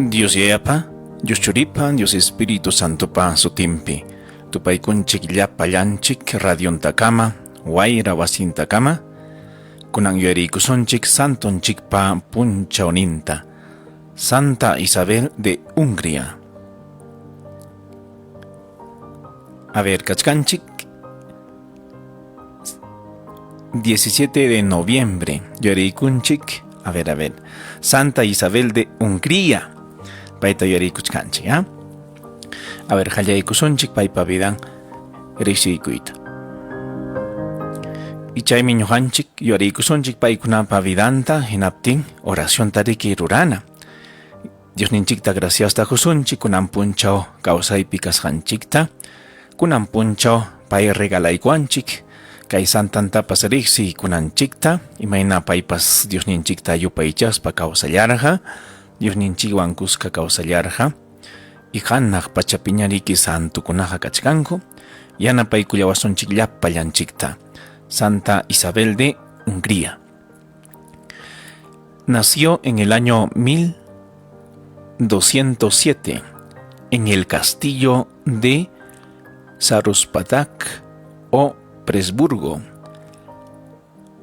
Dios Yayapa, Dios Churipa, Dios Espíritu Santopa sutinpi. Tupaykunchik llapallanchik radiontakama, wayra wasintakama, kunan yuyariykusunchik santonchikpa punchawninta. Santa Isabel de Hungría. A ver, kachkanchik 17 de noviembre, yuyariykunchik, a ver, a ver, Santa Isabel de Hungría. Payta yuyariykuchkanchik, ¿ah? A ver, qallaykusunchik paypa vidan riqsiykuyta. Y chaymi ñuqanchik yuyariykusunchik paykunapa vidanta hinaptin oracionta riki rurana. Diosninchikta graciasta qusunchik kunan punchaw kawsaypi kasqanchikta, kunan punchaw pay regalaykuwanchik kay santantapas riqsiykunanchikta, imayna paypas Diosninchikta yupaychaspa kawsallarqa, Diosninchikwan kuska kawsallarqa. Y hanaq pachapiñariki santukunaqa kachkanku, yanapaykullawasunchik llapallanchikta. Santa Isabel de Hungría. Nació en el año 1207 en el castillo de Saruspatak o Presburgo.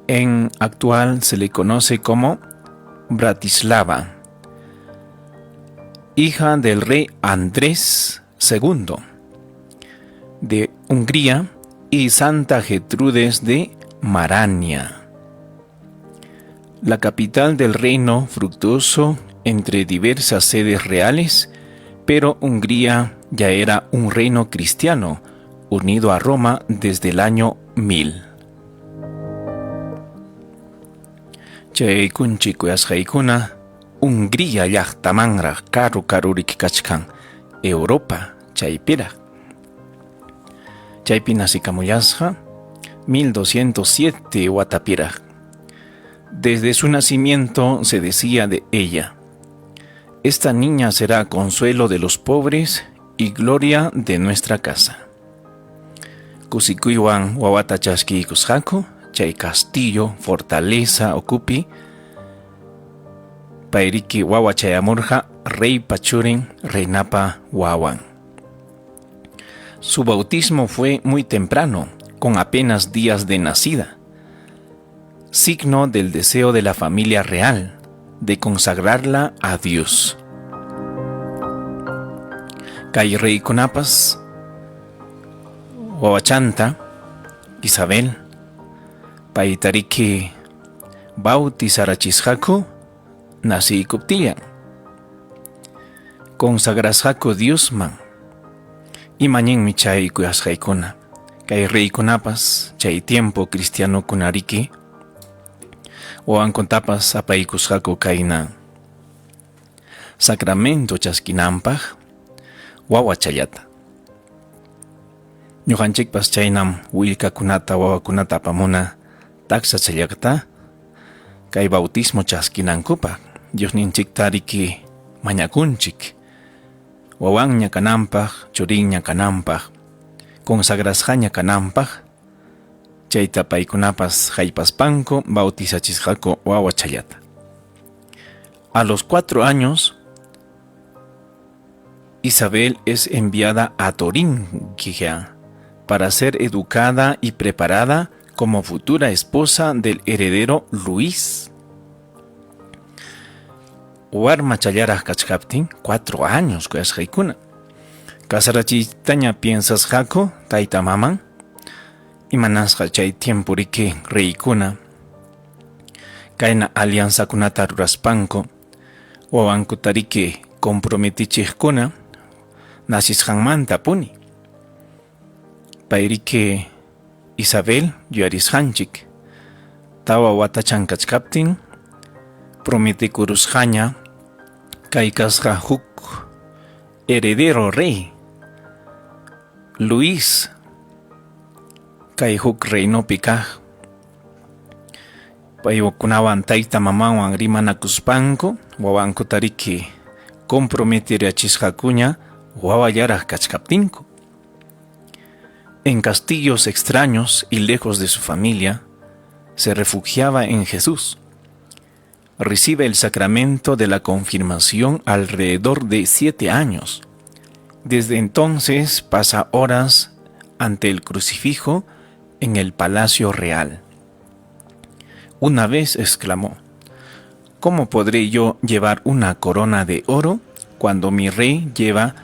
En actual se le conoce como Bratislava, hija del rey Andrés II de Hungría y Santa Gertrudes de Marania. La capital del reino fructuoso entre diversas sedes reales, pero Hungría ya era un reino cristiano unido a Roma desde el año 1000. Chaykunchik kuyasqaykuna Hungría llaqtamanraq karu karurik kachkan Europa chaypiraq. Chaypi nasikamullasqa 1207 watapiraq. Desde su nacimiento se decía de ella: Esta niña será consuelo de los pobres y gloria de nuestra casa. Kusikuywan wawata chaskiykusqaku chay castillo, fortaleza ukupi, payriki wawa chayamurqa reypa churin, reinapa wawan. Su bautismo fue muy temprano, con apenas días de nacida, signo del deseo de la familia real de consagrarla a Dios. Kay reykunapas wawachanta Isabel paytariki bautizarachisqaku nasiykuptillan, consagrasqaku Diosman. Imañinmi chay kuyasqaykuna, kay reykunapas chay tiempo cristianokunariki wawankuntapas apaykusqaku kayna sacramento chaskinanpaq wawachallata. Ñuqanchikpas chaynam willkakunata wawakunata apamuna taksachallaqta kay bautismo chaskinankupaq Diosninchikta riki mañakunchik wawanña kananpaq, churinña kananpaq, consagrasqaña kananpaq, chayta paykunapas haypaspanku bautizachisqaku wawachallata. A los 4 años, Isabel es enviada a Turingia para ser educada y preparada como futura esposa del heredero Luis. Warmachallaraq kachkaptin, 4 años kuyasqaykuna. Casarachiytaña piensasqaku tayta maman, imanasqa chay tiempo riki reykuna kayna alianzakunata ruraspanku wawankutariki comprometichiqkuna nacisqanmanta puni. Payriki Isabel yuyarisqanchik tawa watachan kachkaptin prometekurusqaña kay kasqa huk heredero rey Luis kay huk reinopi kaq paykunawan tayta mamanwan rimanakuspanku wawankutariki comprometerachisqakuña wawallaraq kachkaptinku. En castillos extraños y lejos de su familia, se refugiaba en Jesús. Recibe el sacramento de la confirmación alrededor de 7 años. Desde entonces pasa horas ante el crucifijo en el Palacio Real. Una vez exclamó: ¿Cómo podré yo llevar una corona de oro cuando mi rey lleva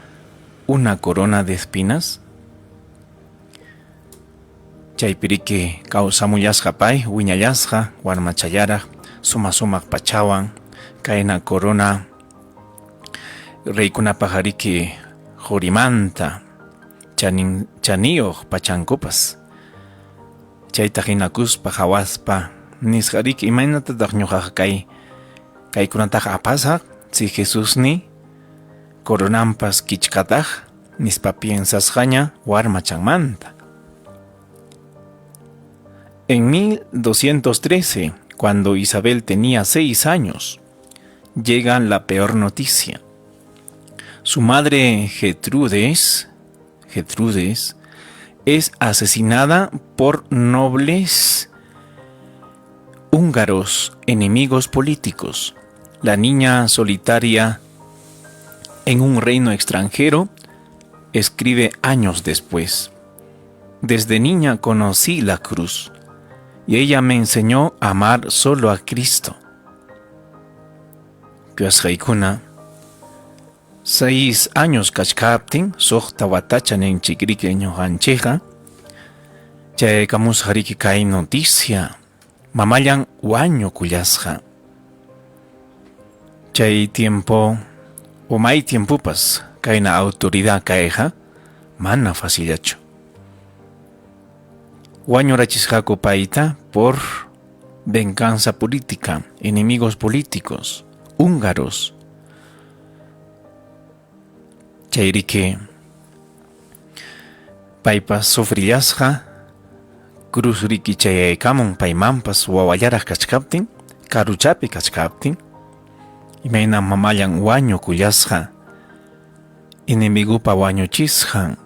una corona de espinas? Chaypiriki kawsamullasqa pay, wiñallasqa, warmachallaraq, suma sumaq pachawan, kayna corona reykunapaq riki qurimanta, chanin chaniyuq pachankupas. Chayta hinakuspa qhawaspa nisqa riki imaynatataq ñuqaqa kay kaykunataqa apasaq si Jesusni coronanpas kichkataq nispa piensasqaña warmachanmanta. En 1213, cuando Isabel tenía 6 años, llega la peor noticia. Su madre Gertrudes es asesinada por nobles húngaros, enemigos políticos. La niña solitaria en un reino extranjero escribe años después: Desde niña conocí la cruz y ella me enseñó a amar solo a Cristo. Kuyasqaykuna, 6 años kachkaptin, suqta watacha ninchik riki ñuqanchikqa, chayaykamusqa riki kay noticia, mamallan wañukullasqa. Chay tiempo o may tiempopas kayna autoridad kayqa mana facillachu. Wañurachisqaku payta por venganza política, enemigos políticos, húngaros. Chayriki paypas sufrillasqa, cruz riki chayaykamun paymanpas wawallaraq kachkaptin, karuchapi kachkaptin, imayna mamallan wañukullasqa, enemigupa wañuchisqan.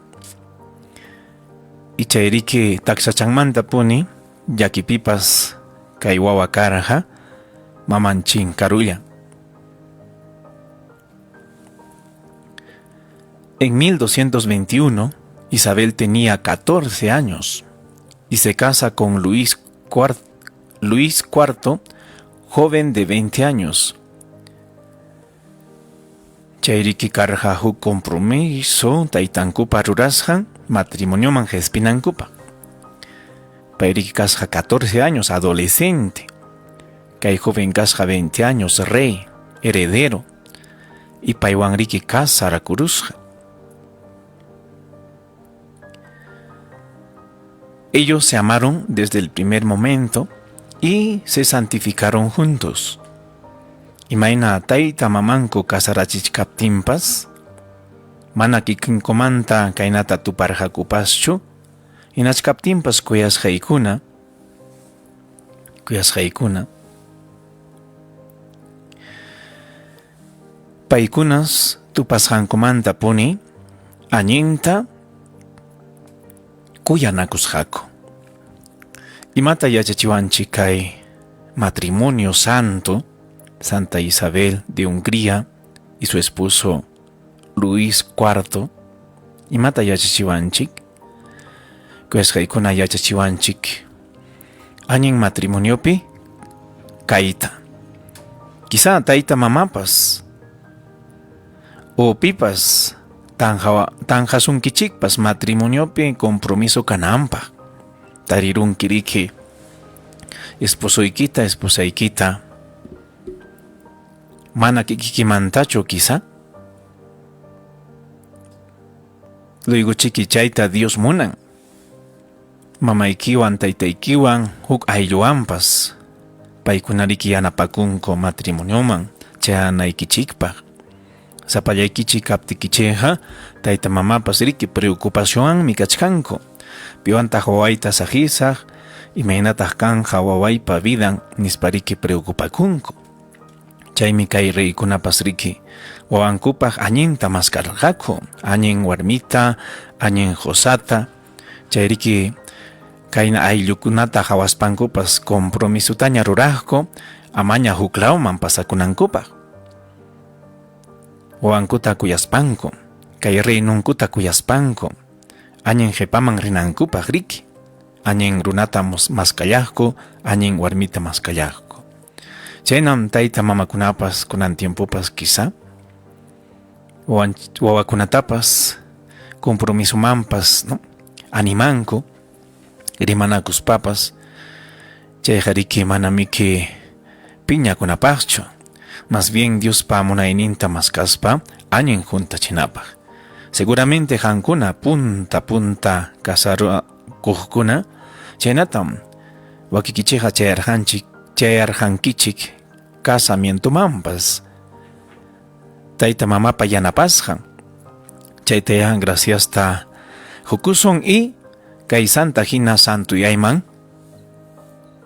Y chayriki taksachanmantapuni llakipipas kay wawa karqa maman chinkarulla. En 1221, Isabel tenía 14 años y se casa con Luis IV, joven de 20 años. Chayriki karqa huk compromiso taytankupa rurasqan matrimonioman qespinankupa. Payriki kasqa 14 años, adolescente. Kay joven kasqa 20 años, rey, heredero. Y paywan riki casarakurusqa. Ellos se amaron desde el primer momento y se santificaron juntos. Imayna tayta mamanku casarachichkaptinpas, mana kikinkumanta kaynata tuparqakupaschu, hinachkaptinpas kuyasqaykuna, kuyasqaykuna, paykunas tupasqankumantapuni allinta kuyanakusqaku. Imata yachachiwanchik kay matrimonio santo, Santa Isabel de Hungría y su esposo Luis IV? Imata yachachiwanchik? Kuyasqaykuna, yachachiwanchik allin matrimoniopi kayta. Quizá tayta mamapas o pipas tanqasunkichikpas matrimoniopi compromiso kananpaq. Tarirunki riki esposoykita, esposaykita, mana kikikimantachu quizá. Luego chiki chayta Dios munan. Mamaykiwan, taytaykiwan, huk aylluwanpas paykunariki yanapakunku matrimonioman chayanaykichikpaq. Sapallaykichik kaptikichikqa tayta mamapas riki preocupacionwanmi kachkanku. Piwantaq wawayta saqisaq, imaynataq kanqa wawaypa vidan nispa riki preocupakunku. Chaymi kay reykunapas riki wawankupaq allinta maskarqaku, allin warmita, allin qusata. Chayriki kayna ayllukunata qhawaspankupas compromisutaña ruraqku. Amaña huklawman pasakunankupaq. Wawankuta kuyaspanku, kay reinunkuta kuyaspanku, añin qhipaman rinankupaq riki, añin runata maskallaqku, añin warmita maskallaqku. Chaynam tayta mamakunapas kunan tiempopas quizá wawakunatapas compromisomanpas, ¿no? Animanku, rimanakuspapas, chayqa riki manamiki piñakunapaqchu, más bien Diospa munayninta maskaspa allin juntachinapaq. Seguramente qankuna punta punta casarukuqkuna chaynatam wakikichikqa chayarqanchik chayarqankichik casamientomanpas tayta mamapa yanapasqan. Chaytayá graciasta hukusun y kay santa hina santuyayman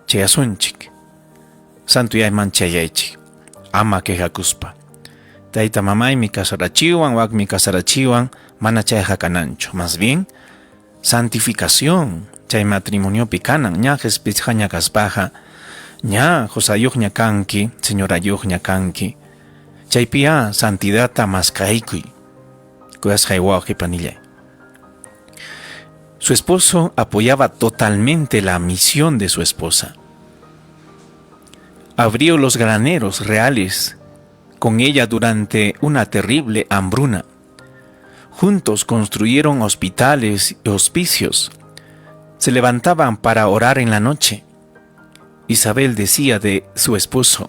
chayasunchik. Santuyayman chayaychik. Ama quejakuspa. Tayta mamaymi casarachiwan, wakmi casarachiwan, mana chayqa kananchu. Más bien, santificación chay matrimoniopi kanan, ña qispisqaña kaspaqa, ña qusayuqña kanki, señorayuqña kanki. Chaypiyá santidadta maskaykuy. Kuyasqay wawqi panillay. Su esposo apoyaba totalmente la misión de su esposa. Abrió los graneros reales con ella durante una terrible hambruna. Juntos construyeron hospitales y hospicios. Se levantaban para orar en la noche. Isabel decía de su esposo,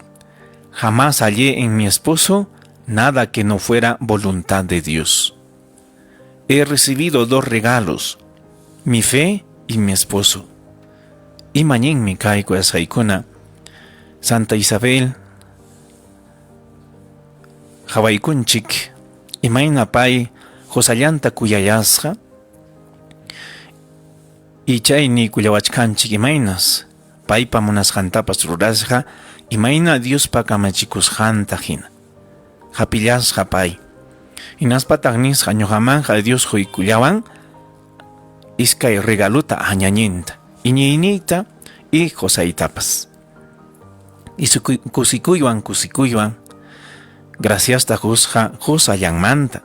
jamás hallé en mi esposo nada que no fuera voluntad de Dios. He recibido dos regalos, mi fe y mi esposo. Imañinmi kay kuyasqaykuna, Santa Isabel qawaykunchik imayna pay qusallanta kuyallasqa y chay niykullawachkanchik imaynas paypa munasqantapas rurasqa imayna Diospa kamachikusqanta hina. Hapillasqa pay. Hinaspataq nisqa ñuqamanqa Dios quykullawan iskay regaluta añañinta, iñiyniyta y qusaytapas. Y kusikuywan kusikuywan graciasta qusqa qusallanmanta,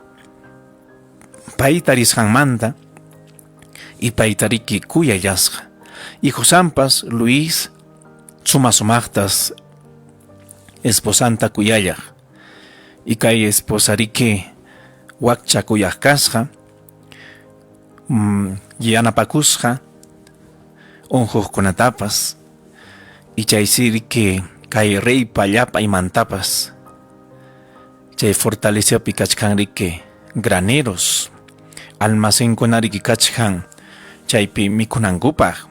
pay tarisqanmanta y paytariki kuyallasqa. Y qusanpas Luis suma sumaqtas esposanta kuyallaq. Y kay esposariki wakcha kuyaq kasqa, yanapakusqa unquqkunatapas y chaysiriki kay reypa llapa imantapas chay fortalecepi kachkanriki graneros almacenkunariki kachkan chaypi mikunankupaq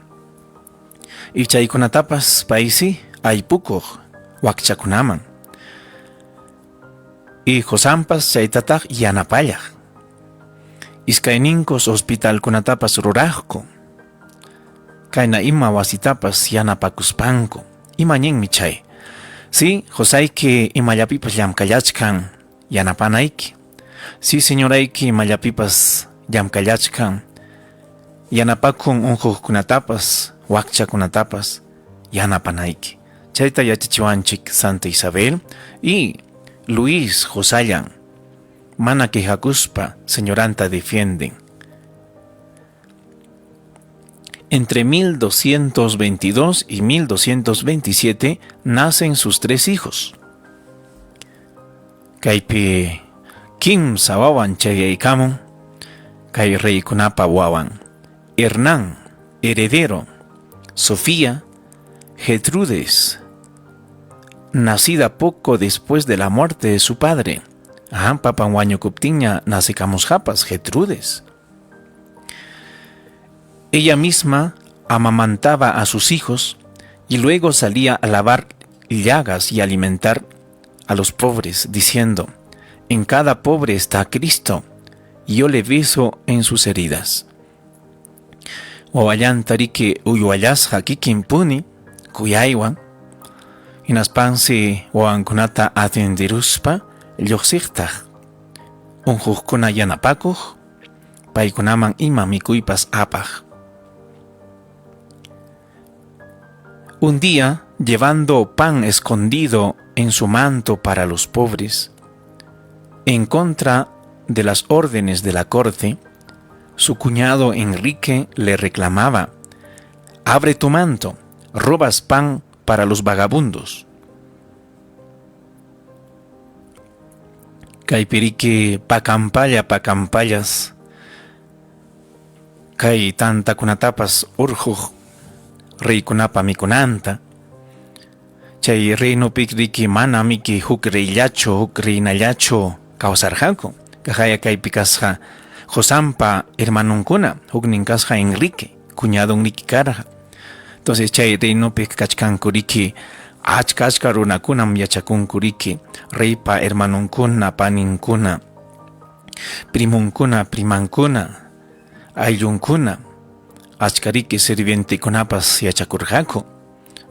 y chaykunatapas paysi aypukuq wakchakunaman y qusanpas chaytataq yanapallaq. Iskayninkus hospitalkunatapas ruraqku. Kayna ima wasitapas yanapakuspanku. Imañinmi chay. Si, qusayki imallapipas llamkallachkan, yanapanayki. Si, señorayki imallapipas llamkallachkan, yanapakun unquqkunatapas, wakchakunatapas, yanapanayki. Chayta yachachiwanchik Santa Isabel y Luis qusallan. Mana quejakuspa señoranta defienden. Entre 1222 y 1227 nacen sus tres hijos. Kaypi kimsa wawan chayaykamun kay reykunapa wawan. Hernán, heredero, Sofía, Gertrudes, nacida poco después de la muerte de su padre. Ah, papan wañukuptinña nacekamusqapas Gertrudes. Ella misma amamantaba a sus hijos y luego salía a lavar llagas y alimentar a los pobres, diciendo, en cada pobre está Cristo, y yo le beso en sus heridas. Wawallantariki uywallasqa kikinpuni kuyaywan, hinaspansi wawankunata atenderuspa lluqsiqtaq, unquqkuna yanapakuq, paykunaman ima mikuypas apaq. Un día, llevando pan escondido en su manto para los pobres. En contra de las órdenes de la corte, su cuñado Enrique le reclamaba, Abre tu manto, robas pan para los vagabundos. Kaypiriki pakampalla pakampallas kay tantakunatapas urquq reykunapa mikunanta. Chay reinopik riki mana miki huk reyllachu, huk reinallachu kawsarqaku. Kaqaya kaypi kasqa Josampa hermanonkuna, huknin kasqa Enrique, cuñadon riki karqa. Entonces chay reinopi kachkanku riki achka achka runakunam yachakunku riki reypa hermanonkuna, paninkuna, primonkuna, primankuna, ayllunkuna, achka riki sirvientekunapas yachakurqaku.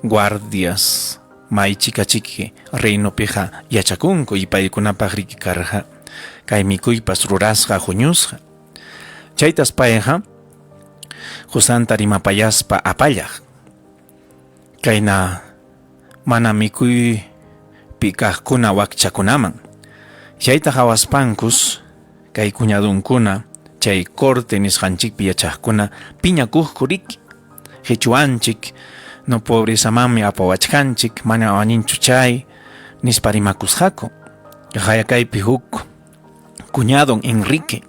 Guardias maychika chiki reinopiqa yachakunku y paykunapaq riki karqa kay mikuypas rurasqa huñusqa. Chaytas payqa qusanta rimapayaspa apallaq. Kayna mana mikuypi kaqkuna wakchakunaman. Chayta qawaspankus kay cuñadonkuna chay corte nisqanchikpi yachaqkuna piñakuqku riki. Qichwanchik, no pobrezamanmi apawachkanchik, mana allinchu chay, nispa rimakusqaku. Qaya kaypi huk cuñadon Enrique,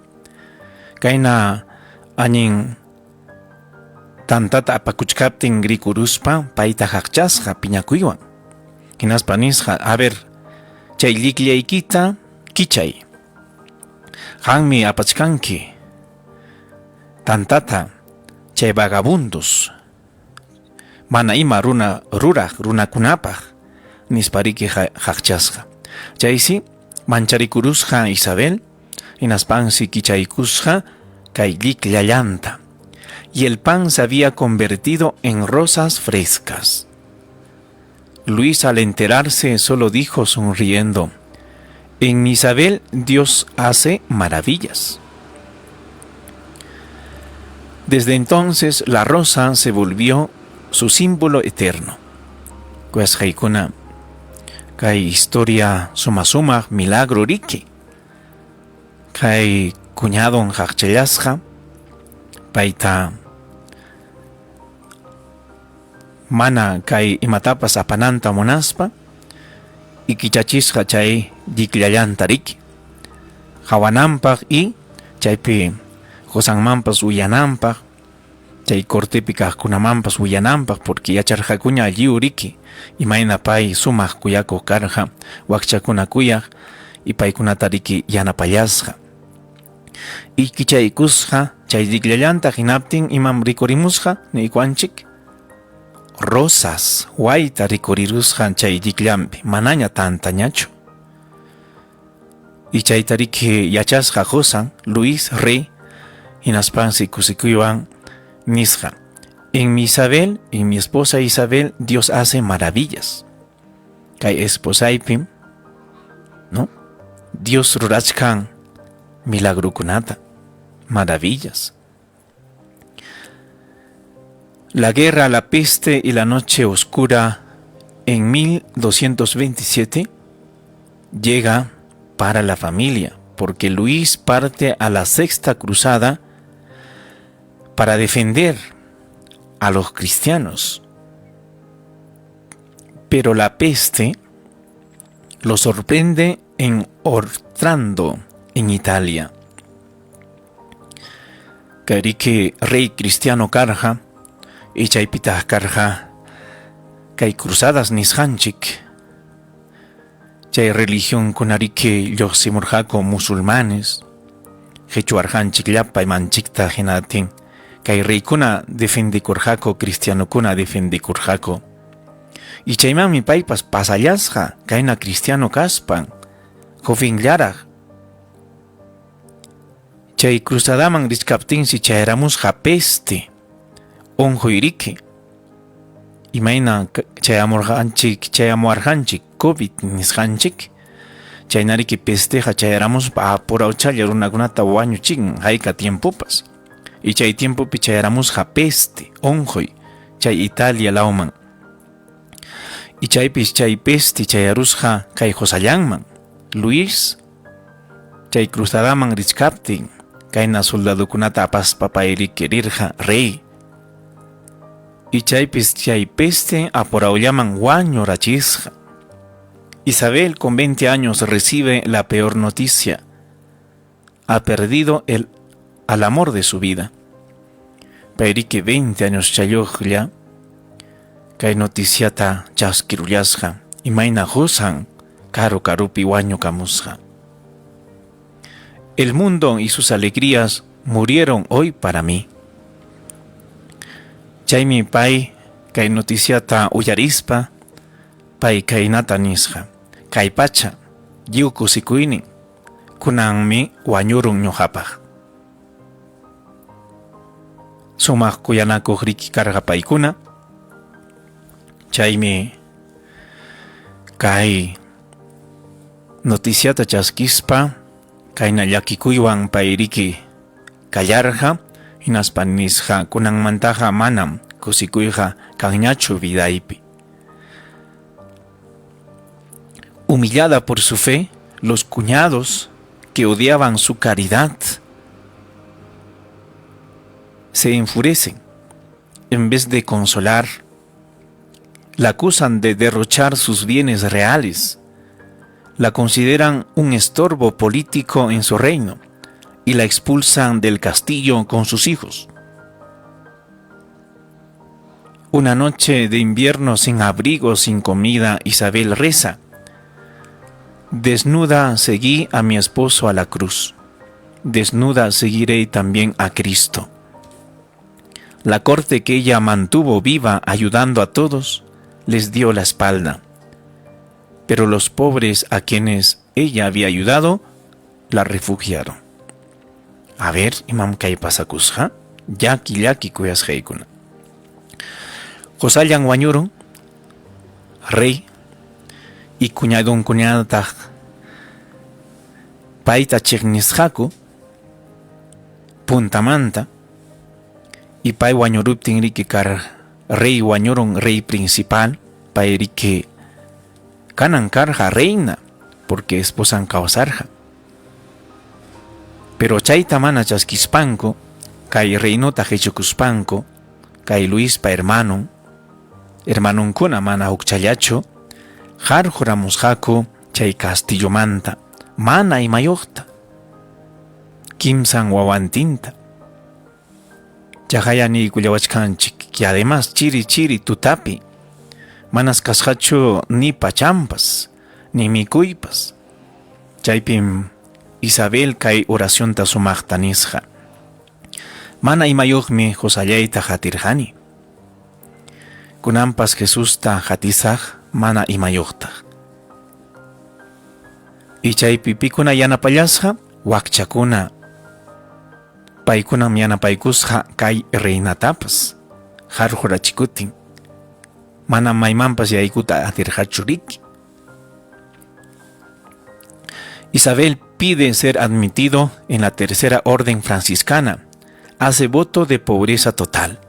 kayna allin tantata apakuchkaptin rikuruspa payta haqchasqa piñakuywan. Hinaspa nisqa, a ver, chay llikllaykita kichay. Qanmi apachkanki tantata chay vagabundos mana ima runa ruraq runakunapaq nispa riki haqchasqa. Chaysi mancharikurusqa Isabel, hinaspansi kichaykusqa kay llikllallanta. Y el pan se había convertido en rosas frescas. Luis al enterarse solo dijo sonriendo, en Isabel Dios hace maravillas. Desde entonces la rosa se volvió su símbolo eterno. Kuyasqaykuna, kay historia suma sumaq milagro riki. Kay cuñadon haqchallasqa payta mana kay imatapas apananta munaspa ikichachisqa chay llikllallanta riki qawananpaq y chaypi qosanmanpas willananpaq chay cortepi kaqkunamanpas willananpaq porque yacharqakuña lliw riki imayna pay sumaq kuyakuq karqa wakchakuna kuyaq y paykunata riki yanapallasqa. Ikichaykusqa chay llikllallanta hinaptin imam rikurimusqa niykuanchik rosas wayta rikurirusqa chay llikllanpi manaña tantañachu. Y chayta riki yachasqa qosan Luis rey hinaspansi kusikuywan nisqa en mi Isabel, en mi esposa Isabel, Dios hace maravillas. Kay esposaypim, ¿no? Dios rurachkan milagrukunata, maravillas. La guerra, la peste y la noche oscura en 1227 llega para la familia, porque Luis parte a la sexta cruzada para defender a los cristianos. Pero la peste lo sorprende en Ortrando, en Italia. Kayriki rey cristiano karqa, y chaypitaq karqa kay cruzadas nisqanchik. Chay religionkunariki lluqsimurqaku musulmanes, qichwarqanchik llapa imanchikta hinatin kay reykuna defendikurqaku, cristianokuna defendikurqaku. Y chaymanmi paypas pasallasqa kayna cristiano kaspan, jovenllaraq. Chay cruzadaman richkaptinsi chayaramusqa peste, unquyriki. Imayna chayamurqanchik, chayamuwarqanchik COVID nisqanchik, chaynariki pesteqa chayaramuspa apurawchalla runakunata wañuchin hayka tiempopas. Y chay tiempopi chayaramusqa peste, unquy, chay Italia lawman. Y chaypis chay peste chayarusqa kay qosallanman. Luis chay cruzadaman richkaptin kayna soldadokunata apaspa payriki rirqa rey. Y chaypis chay peste apurawllaman wañurachisqa. Isabel con 20 años recibe la peor noticia. Ha perdido el al amor de su vida. Payriki 20 años chayuqlla kay noticiata chaskirullasqa imayna qosan karu karupi wañukamusqa. El mundo y sus alegrías murieron hoy para mí. Chaymi pay kay noticiata uyarispa pay kaynata nisqa: Kay pacha lliw kusikuynin kunanmi wañurun ñuqapaq. Sumaq kuyanakuq riki karqa paykuna. Chaymi kay noticiata chaskispa kayna llakikuywan payriki kallarqa hinaspa nisqa kunanmantaqa manam kusikuyqa kanñachu vidaypi. Humillada por su fe, los cuñados que odiaban su caridad se enfurecen. En vez de consolar, la acusan de derrochar sus bienes reales. La consideran un estorbo político en su reino y la expulsan del castillo con sus hijos. Una noche de invierno sin abrigo, sin comida, Isabel reza: Desnuda seguí a mi esposo a la cruz. Desnuda seguiré también a Cristo. La corte que ella mantuvo viva ayudando a todos, les dio la espalda. Pero los pobres a quienes ella había ayudado, la refugiaron. A ver, imam kay pasakusqa, llaki llaki kuyasqaykuna. Qosallan wañurun, rey y cuñadonkunataq payta chiqnisqaku puntamanta y pay wañuruptin riki kar rey wañurun rey principal pay riki kanan karqa reina porque esposan kawsarqa. Pero chayta mana chaskispanku kay reinota qichukuspanku kay Luispa hermanon hermanonkuna mana hukchallachu qarquramusqaku chay castillomanta mana imayuqta kimsan wawantinta. Chaqaya niykullawachkanchik que además chiri chiri tutapi manas kasqachu ni pachampas ni mikuypas. Chaypim Isabel kay oracionta sumaqta nisqa: Mana imayuqmi qosallayta qatirqani. Kunanpas Jesusta qatisaq mana imayuqtaq. Y chaypi pikuna yanapallasqa wakchakuna. Paykunam yanapaykusqa kay reinatapas qarqurachikutin. Manam maymanpas yaykuta atirqachu riki. Isabel pide ser admitido en la tercera orden franciscana. Hace voto de pobreza total.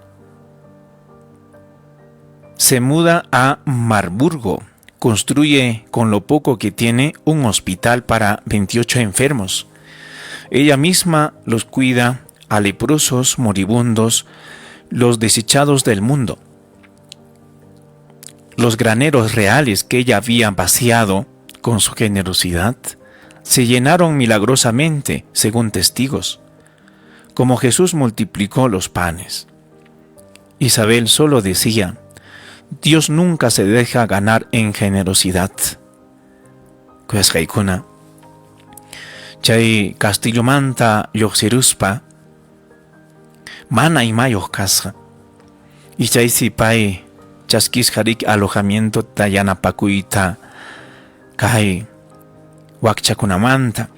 Se muda a Marburgo. Construye con lo poco que tiene un hospital para 28 enfermos. Ella misma los cuida a leprosos, moribundos, los desechados del mundo. Los graneros reales que ella había vaciado con su generosidad se llenaron milagrosamente, según testigos, como Jesús multiplicó los panes. Isabel solo decía: Dios nunca se deja ganar en generosidad. Kuyasqaykuna, chay castillomanta lluqsiruspa mana imayuq kasqa. Y chaysi pay chaskisqa riki alojamientota yanapakuyta kay wakchakunamanta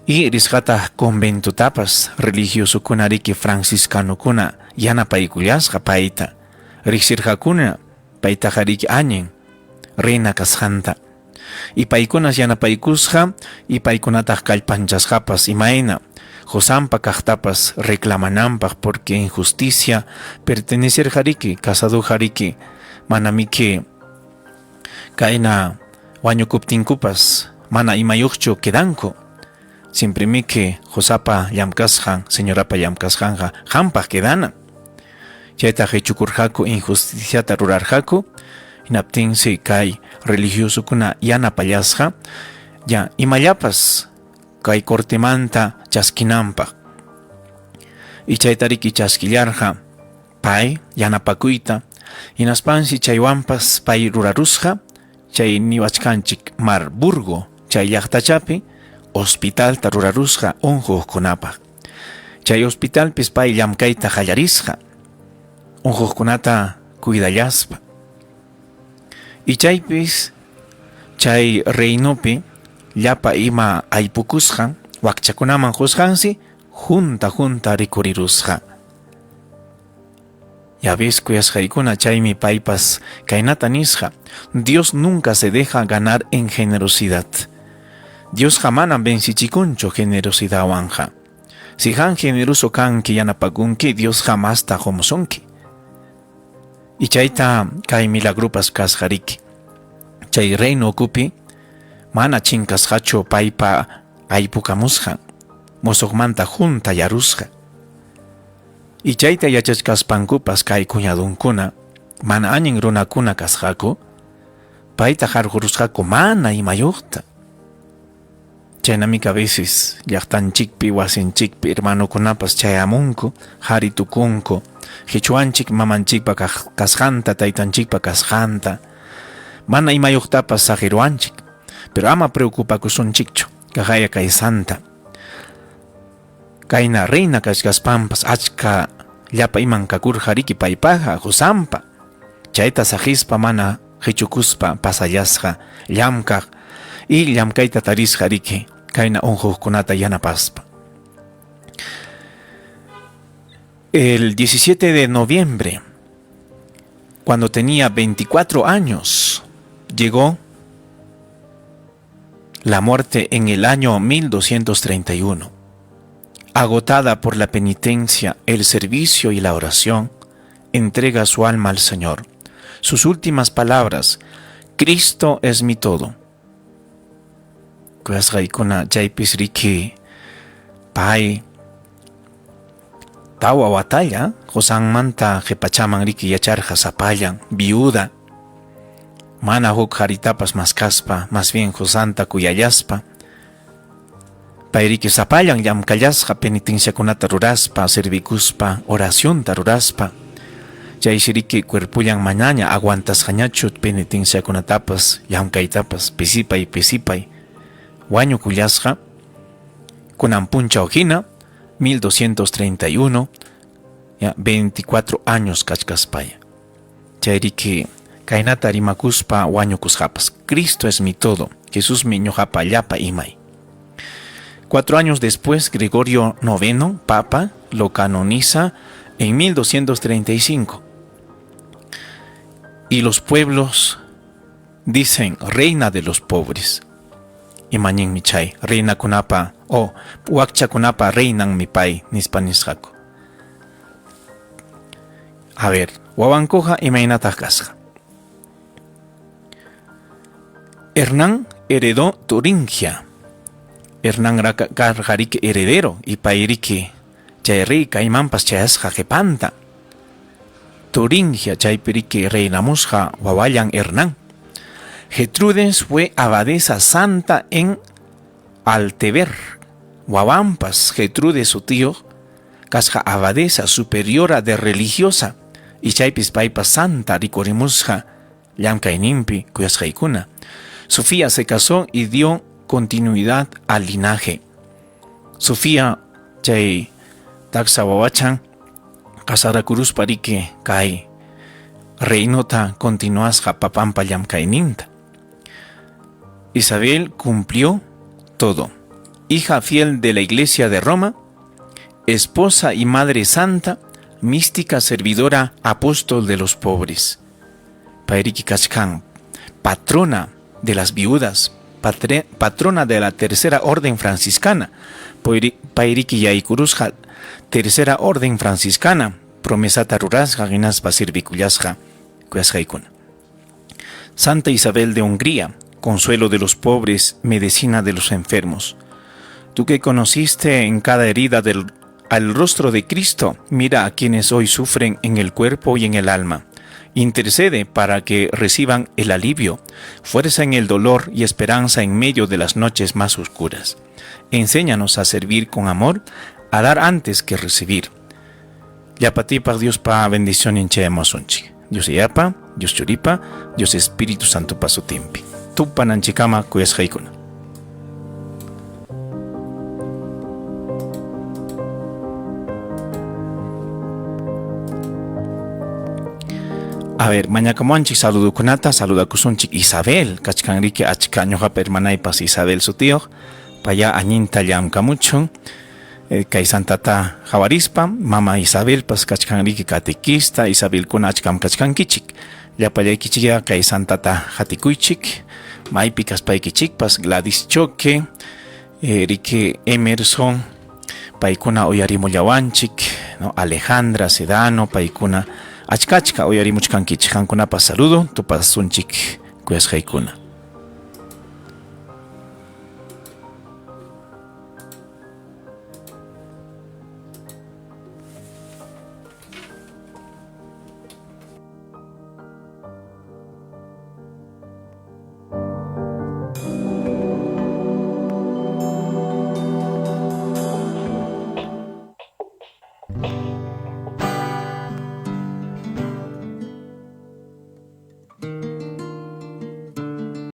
y risqataq conventotapas religiosokuna riki franciscanokuna yanapaykullasqa payta riqsirqakuna paytaqa riki añin reina kasqanta y paykunas yanapaykusqa y paykunataq kallpanchasqapas imayna qosanpa kaqtapas reclamananpaq porque injusticia pertenecerqa riki casadoqa riki manamiki Kayna wañukuptinkupas mana imayuqchu quedanku. Siempremiki qosapa llamkasqan, señorapa llamkasqanqa qampaq quedanan. Chayta qichukurqaku, injusticiata rurarqaku, hinaptinsi kay religiosokuna yanapallasqa ya imallapas kay cortemanta chaskinanpaq. Y chaytariki chaskillarqa pay yanapakuyta, hinaspansi chaywanpas pay rurarusqa chay niwachkanchik Marburgo chay llaqtachapi hospitalta rurarusqa unquqkunapaq. Chay hospitalpis pay llamkayta qallarisqa unquqkunata cuidallaspa. Y chaypis chay reinopi llapa ima aypukusqan wakchakunaman qusqansi junta junta rikurirusqa. Ya ves, kuyasqaykuna, chaymi paypas kaynata nisqa, Dios nunca se deja ganar en generosidad. Diosqa manam vencichikunchu generosidadwanqa. Si qan generoso kanki yanapakunki, Diosqa masta qumusunki. Y chayta kay milagrupas kasqa riki. Chay reino ukupi mana chinkasqachu paypa aypukamusqan, musuqmanta junta yarusqa. Y chayta yachachkaspankupas kay cuñadonkuna mana allin runakuna kasqaku, payta qarqurusqaku mana imayuqta. Chaynamik a veces llaqtanchikpi, wasinchikpi hermanokunapas chayamunku, qhari tukunku, qichwanchik mamanchikpa kasqanta, taytanchikpa kasqanta, mana imayuqtapas saqiruwanchik. Pero ama preocupakusunchikchu, kaqaya kay santa. Kayna reina kachkaspanpas achka llapa iman kakurqa riki paypaqa qosanpa. Chayta saqispa mana qichukuspa pasallasqa llamkaq y llamkayta tarisqa riki kayna unquqkunata yanapaspa. El 17 de noviembre, cuando tenía 24 años, llegó la muerte en el año 1231. Agotada por la penitencia, el servicio y la oración, entrega su alma al Señor. Sus últimas palabras, Cristo es mi todo. Kuyasqaykuna chaypis riki pay tawa watalla qosanmanta qhipachaman riki yacharqa sapallan viuda mana huk qharitapas maskaspa más bien qosanta kuyallaspa pay riki sapallan llamkallasqa penitenciakunata ruraspa servikuspa oracionta ruraspa chaysi riki cuerpollan manaña aguantasqañachu penitenciakunatapas llamkaytapas pisipay pisipay wañukullasqa kunan punchaw hina 1231 ya 24 años kachkaspaya chayriki kaynata rimakuspa wañukusqapas Cristo es mi todo Jesusmi ñuqapa llapa imay. 4 años después, Gregorio IX, Papa, lo canoniza en 1235. Y los pueblos dicen, reina de los pobres. Imaninmi chay, reinakunapa o wakchakunapa reinanmi pay nispa nisqaku. A ver, wawankuqa imaynataq kasqa? Hernán heredó Turingia. Hernán karqa riki heredero y pay riki chay rey kaymanpas chayasqa qhipanta. Turingia chaypi riki reinamusqa wawallan Hernán. Gertrudes fue abadesa santa en Altever. Wawanpas Gertrudes sutiyuq kasqa abadesa superiora de religiosa y chaypis paypas santa rikurimusqa llamkayninpi kuyasqaykuna. Sofía se casó y dio continuidad al linaje. Sofía chay taksa wawachan casarakuruspa riki kay reinota continuasqa papanpa llamkayninta. Isabel cumplió todo. Hija fiel de la Iglesia de Roma, esposa y madre santa, mística servidora, apóstol de los pobres. Payriki kachkan, patrona de las viudas, patrona de la tercera orden franciscana. Payriki yaykurusqa tercera orden franciscana, promesata rurasqa hinaspa sirvikullasqa kuyasqaykuna. Santa Isabel de Hungría, consuelo de los pobres, medicina de los enfermos. Tú que conociste en cada herida del, al rostro de Cristo, mira a quienes hoy sufren en el cuerpo y en el alma. Intercede para que reciban el alivio, fuerza en el dolor y esperanza en medio de las noches más oscuras. Enséñanos a servir con amor, a dar antes que recibir. Llapatipaq Diospa bendicionnin chayamuwasunchik. Dios Yayapa, Dios Churipa, Dios Espíritu Santopa sutinpi. Tupananchikkama kuyasqaykuna. A ver, mañakamuwanchik saludukunata, saludakusunchik Isabel, kachkanriki achka ñuqapa hermanaypas Isabel sutiyuq, paya añinta llamkamuchun. Eh, kay santata hawarispa mama Isabelpas kachkanriki catequista, Isabelkuna achkam kachkankichik. Llapallaykichikya kay santata hatikuychik, maypi kaspaykichikpas Gladys Choque, eh, Rique Emerson, paykuna uyarimullawanchik, no Alejandra Sedano, paykuna achka achka uyarimuchkankichik. Qamkunapas saludo, tupasunchik kuyasqaykuna.